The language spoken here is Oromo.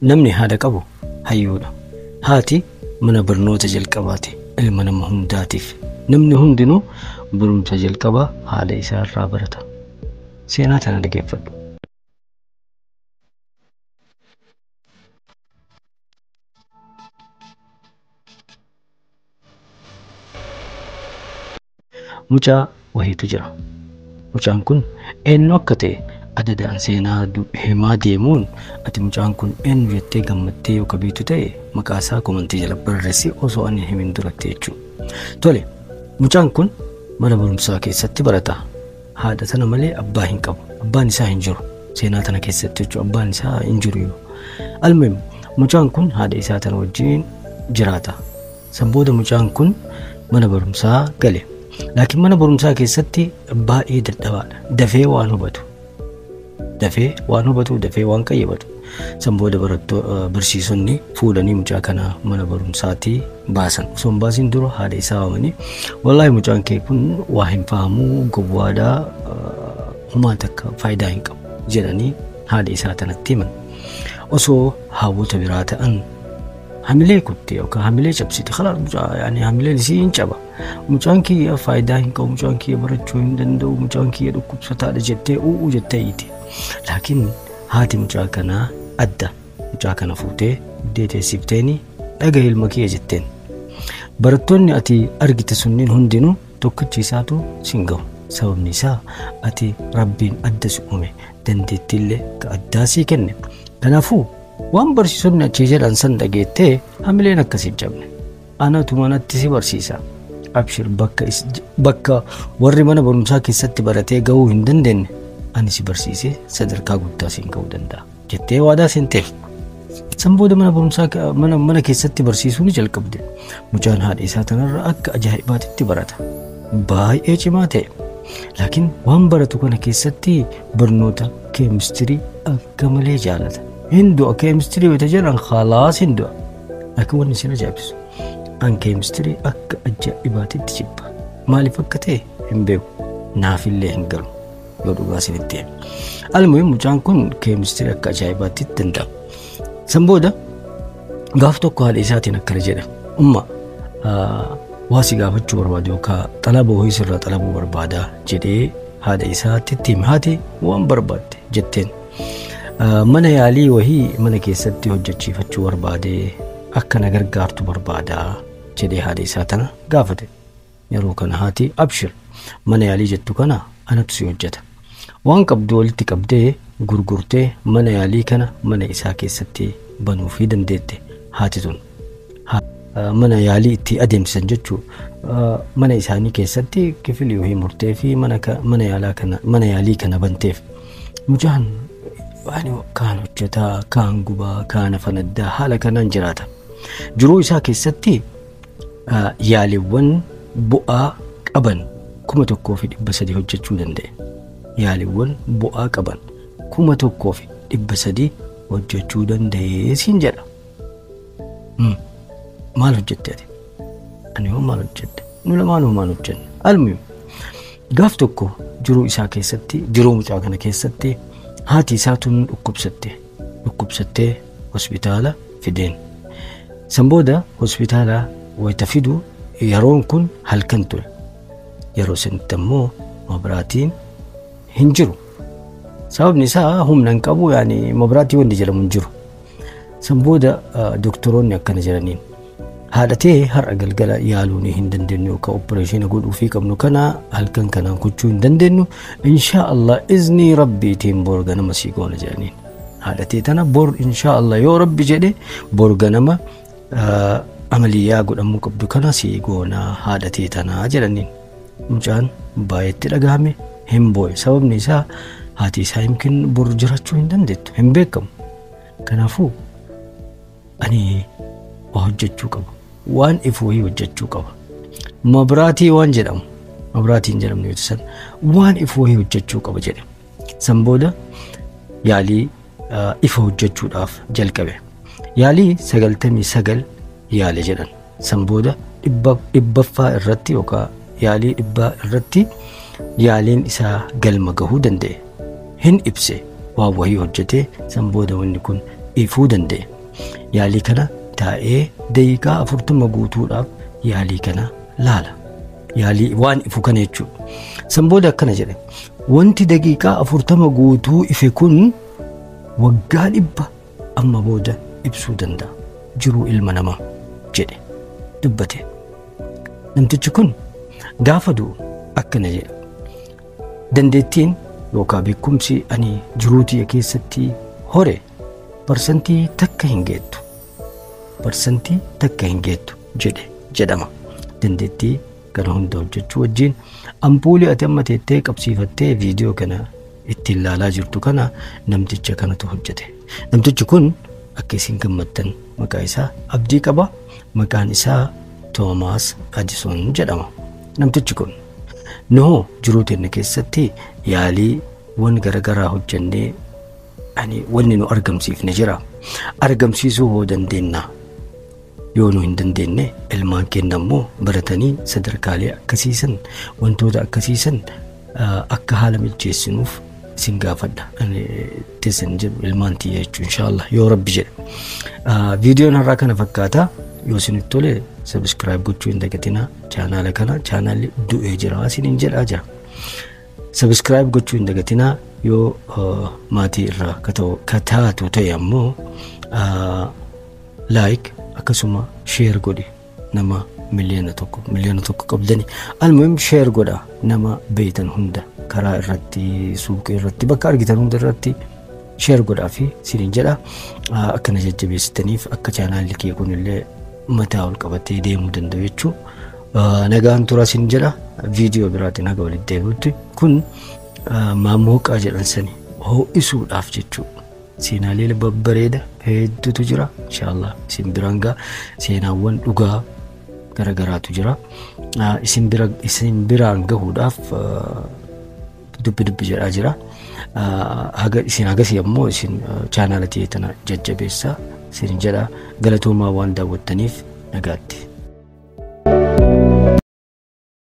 Namni haadha qabu hayyuudha. Haati mana barnoota jalqabaati ilma nama hundaatiif. Namni hundinuu barumsa jalqabaa haadha isaa irraa barata. Seenaa tana dhaggeeffadhu. Mucaa wayiitu jira. Mucaan kun eenyu akka ta'e adadaan seenaa himaa deemuun ati mucaan kun eenyu jettee gammattee yoo qabiitu ta'e maqaa isaa komantii jala barreessi osoo ani himin duratti jechuudha. Tole, mucaan kun mana barumsaa keessatti barata. Haadha tana malee abbaa hin qabu. Abbaan isaa hin jiru. Seenaa tana keessatti jechuudha abbaan isaa hin jiru yoo. Almuhim mucaan kun haadha isaa tana wajjin jiraata. San booda mucaan kun mana barumsaa gale. Laakiin mana barumsaa keessatti baay'ee dadhabaadha. Dafee waan hubatu. Dafee waan hubatu, dafee waan qayyabatu. San booda barsiisonni fuudhanii mucaa kana mana barumsaatii baasan. Osoo hin baasin dura haadha isaa waamanii wallaahi mucaan kee kun waa hin fahamuu, gowwaadhaa, homaa takka faayidaa hin qabu jedhanii haadha isaa tanatti himan. Osoo haawwota biraa ta'an hamilee kutte yookaan hamilee cabsite khalaas mucaa yaani hamileen isii hin caba. Mucaan kiyya faayidaa hin qabu, mucaan kiyya barachuu hin danda'u, mucaan kiyya dhukkubsataadha jettee u'uu jettee iyyiti. Laakiin haati mucaa kanaa adda. Mucaa kana fuutee iddee teessifteeni dhagahi ilma kiyya jetteen. Barattoonni ati argite sunniin hundinuu tokkichi isaatu sin gahu. Sababni isaa ati Rabbiin adda si uume dandeettiillee ka addaa sii kenne. Kanaafuu waan barsiisonni achii jedhan san dhageettee hamileen akkas hin cabne. Anatu manatti si barsiisa. Abshir bakka warri mana barumsaa keessatti baratee gahuu hin dandeenye ani si barsiisee sadarkaa guddaa siin gahuu danda'a jettee waadaa seenteef. San booda mana barumsaa mana keessatti barsiisuu ni jalqabde. Mucaan haadha isaa tanarra akka ajaa'ibaatitti barata. Baay'ee cimaa ta'e. Laakiin waan baratu kana keessatti barnoota keemistirii akka malee jaalata. Hin du'a keemistirii wayita jedhan khalaas hin du'a. Laakiin wanni isin ajaa'ibsiisu an keemistirii akka ajaa'ibaatitti jibba. Maaliif akka ta'e hin beeku. Naafillee hin galu. Yoo dhugaa isinitti hime. Almuhim mucaan kun keemistirii akka ajaa'ibaatti danda'a. San booda gaaf tokko haadha isaatiin akkana jedha. Umma waa si gaafachuu barbaadu yookaan xalaba wayii sirraa xalabuu barbaada jedhee haadha isaatti itti hime. Haati waan barbaadde jetteen. Mana yaalii wayii mana keessatti hojjechiifachuu barbaade akka na gargaartu barbaada jedhee haadha isaa tana gaafate. Yeroo kana haati abshir mana yaalii jettu kana anatu si hojjeta. Waan qabdu walitti qabdee gurgurtee mana yaalii kana mana isaa keessatti banuufii dandeette haati tun. Mana yaalii itti adeemsisan jechuu mana isaanii keessatti kifilii wayii murtee fi mana yaalii kana banteef. Mucaan kaan hojjetaa, kaan gubaa, kaan afanaddaa haala kanaan jiraata. Jiruu isaa keessatti yaaliiwwan bu'aa qaban 1300 hojjechuu danda'e. Yaaliiwwan bu'aa qaban 1300 hojjechuu danda'ee siin jedha. Maal hojjette ati? Ani hoo maal hojjedhe? Nu lamaanuu maal hojjenne? Almuhim gaaf tokko jiruu isaa keessatti, jiruu mucaa kana keessatti haati isaa tun dhukkubsatte. Dhukkubsattee hospitaala fideen. San booda hospitaala wayita fidu yeroon kun halkan ture. Yeroo sanitti ammoo mabraatiin hin jiru. Sababni isaa humna hin qabu yaani mabraatii wanti jedhamu hin jiru. San booda doktoroonni akkana jedhaniin. Haadha tee har'a galgala yaaluu ni hin dandeenyu yookaan opereeshina godhuufii qabnu kana halkan kanaan gochuu hin dandeenyu. Inshaa Allah iznii rabbiitiin bor ganama sii goona jedhaniin. Haadha tee tana bor inshaa Allah yoo rabbi jedhe bor ganama amaliyyaa godhamuu qabdu kana sii goona haadha tee tanaa jedhaniin. Mucaan baay'eetti dhagahame hin boo'e. Sababni isaa haati isaa yookiin bor jiraachuu hin dandeettu hin beekamu. Kanaafuu ani waa hojjechuu qaba. Waan ifu wayii hojjechuu qaba. Mabraatii waan jedhamu mabraatii hin jedhamne yoo san waan ifu wayii hojjechuu qaba jedhe. San booda yaalii ifa hojjechuudhaaf jalqabe. Yaalii 99 yaale jedhan. San booda dhibbaffaa irratti yookaan yaalii dhibbaa irratti yaaliin isaa galma gahuu danda'e. Hin ibse waan wayii hojjetee san booda wanni kun ifuu danda'e. Yaalii kana taa'ee daqiiqaa 40 guutuudhaaf yaalii kana laala. Yaalii waan ifu kana jechuudha. San booda akkana jedhe. Wanti daqiiqaa 40 guutuu ife kun waggaa 100 amma booda ibsuu danda'a. Jiruu ilma namaa jedhe dubbate. Namtichi kun gaafa du'u akkana jedha. Dandeettiin yookaan beekumsi ani jiruutii keessatti hore 1% hin geettu. 1% hin geettu jedhe jedhama. Dandeettii kana hunda hojjechuu wajjin ampuulii ati amma teettee qabsiifattee viidiyoo kana ittiin ilaalaa jirtu kana namticha kanatu hojjete. Namtichi kun akka isin gammaddan maqaa isaa abdii qaba. Maqaan isaa Toomaas Edison jedhama. Namtichi kun nuhoo jiruu teenya keessatti yaaliiwwan garaagaraa hojjennee ani wanni nu argamsiifne jira. Argamsiisuu hoo dandeenya. Yoo nu hin dandeenye ilmaan keenya immoo baratanii sadarkaalee akkasiisan wantoota akkasiisan akka haala mijeessinuuf isin gaafadha. Teessan jedhu ilmaan tiyya jechuun inshaallah yoo rabbi jedhe. Viidiyoon har'aa kana fakkaata. Yoo isinitti tole sabiskiraayib gochuu hin dagatinaa. Chaanaala kana chaanaalli du'ee jira isiniin jedhaa jira. Sabiskiraayib gochuu hin dagatinaa. Yoo maatii irraa ka taatu ta'e ammoo laayik akkasuma sheer godhi nama 1 miliyoona qabdani. Almuhim sheer godha nama beeytan hunda karaa irratti suuqii irratti bakka argitan hunda irratti sheer godhaa fi isiniin jedha. Akkana jajjabeessitaniif akka chaanaalli kee kunillee mataa ol qabatee deemuu danda'u jechuu. Nagaan tura isin jedha. Viidiyoo biraatiin haga walitti deebi'utti kun maamooqaa jedhan sani ho'isuudhaaf jechuu. Seenaalee babbareeda hedduutu jira. Inshaallah isin biraan gaa seenaawwan dhugaa garagaraatu jira. Isin biraan gahuudhaaf dubbi dubbi jedhaa jira. Haga isin hagasii ammoo isin chaanaala tana jajjabeessaa isin jedha. Galatoomaa waan daawwattaniif nagaatti.